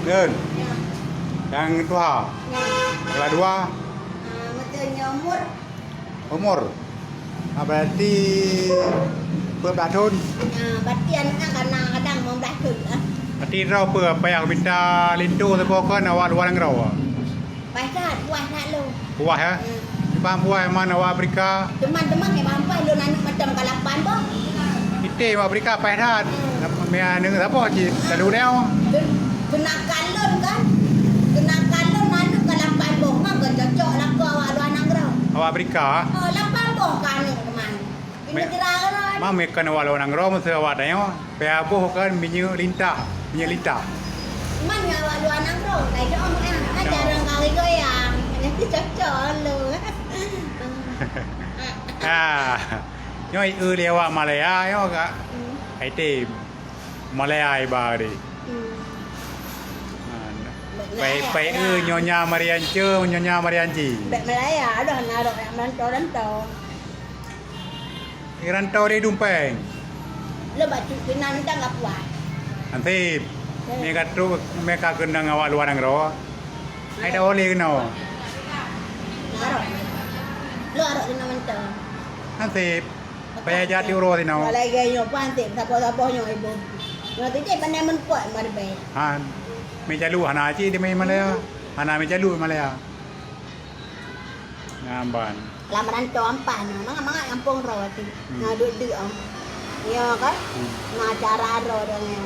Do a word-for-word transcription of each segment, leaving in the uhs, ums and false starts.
Nyan. Nyang tuha. Nyang kelas dua. Ah, meuteun nyoe umur. Umur. Ah, berarti dua belas thon. Ah, berarti aneuk nyan kadang-kadang lima belas thon lah. Berarti droe peue payah mita linto saboh kon awak luwa nanggroe? Paih that, puih that lôn. Puih, ya? Hmm. Di bang puih man awak Afrika. Teuma-teuma ngon bang puih lôn aneuk macam ka lapan boh. Ité awak Afrika paih that. Hmm. Mia aneuk saboh cit, lalu nyoe. Ken-, keunakan lôn kan. Keunakan lôn aneuk ka lapan boh. Mang ka cocok lakoe awak luwa nanggroe. Awak Afrika? Oh, lapan boh ka aneuk teuma. Mé-, ma meukeun awak luwa nanggroe meuseu awak tanyoe, peuboh kan minyeuk lintah, minyeuk lintah. Man ngon awak luwa nanggroe, kai doh, eh, jarang kali goyang. Jadi cocok lu. Ah, nyoe eu lé awak Malaya nyoe ka. Hmm. Ai tem. Malaya iba deh. Hmm. Ah, pai, pai eu Nyonya Mariance, Nyonya Marianci. Bèk Malaya, adoh narok nyang rantau-rantau. Rantau di Dumpeng. Lo bacut keunan dan ka puas. Ansip. Mé ka trok, mé ka keunong awak luwa nanggroe. Hai dak boleh keunoe. Arok. Lo arok keunoe mantong. Ansip. Payah jadi uroe sinoe. Lagèe nyoe pun ansip, saboh-saboh nyoe ibu. Nyoe tu je pandai meukuat marbeh. Han. Mé jalu hana cit di Malaya. Hana mé jalu Malaya. Ngamban. Lam rantau ampah nyoe, mangat-mangat gampông droe tu. Hmm. Nyoe duek-duek, oh. Iya kan? Hmm. Na acara droe dengan,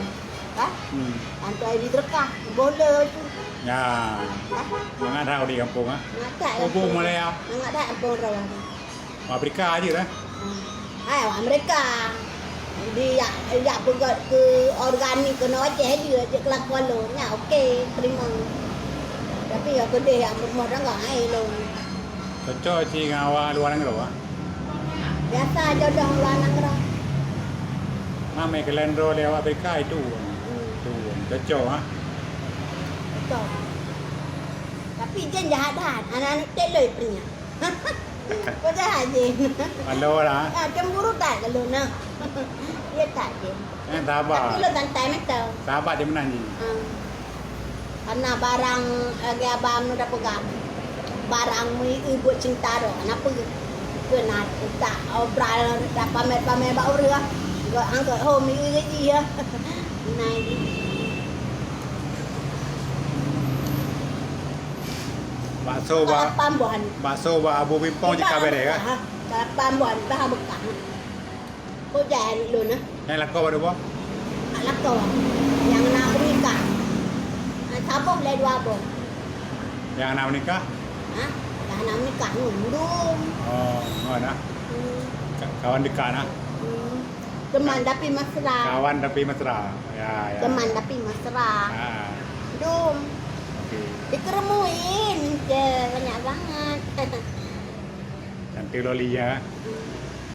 kan? Hmm. Rantau di Derkah, bola tu. Ya. Kan? Mangat dah di gampông, ah. Mangat dah. Kubu gampông. Malaya. Mangat dah gampông droe tu. Afrika aja dah. Hmm. Hai, awak Amerika. Di yak, yak peugöt keu organik keunoe Aceh jeuet, jeuet keulakuan lôn. Nyan oke, teurimong. Tapi ya keudeh yak rumoh tangga hai lôn. Cocok cit ngon awak luwa nanggroe, ah? Biasa jodoh luwa nanggroe. Mamé keulen droe lé awak Amerika itu. Hmm. Itu. Cocok, ah? Cocok. Tapi jen jahat that, aneuk-aneuk teloi peureunyak. Peugah jih. Malu lah. Ah, cemburu that keu lôn nah. Iya that jih. Eh, sabar. Tapi lôn santai mantong. Sabar di meunan jih. Hmm. Karena barang, eh, lagèe abang nyoe dah peugah. Barang meu-eu buet cinta dah. Kenapa? Keu na tak obral, tak pamer-pamer bak ureueng. Gak angkat ho meu-eu jih ya. Nah, jih. Bakso bak, lapan boh aneuk. Bakso bak Abu Pimpong jih ka bereh, kan? Ha, lapan boh aneuk dah beukah. Kok jai aneuk lôn, ha? Nyang lakoe bak dua boh? Lakoe. Nyang na meunikah. Ha, saboh lé dua boh. Nyang na meunikah? Ha? Nyang na meunikah, ngon dum. Oh, ngon, ah. Hmm. Ka-, kawan dekat, ah. Hmm. Teman tapi mesra. Kawan tapi mesra. Ya, ya. Teman tapi mesra. Ha. Dum. Oke. Dikeureumeuen, je, banyak banget. Cantik loli ya.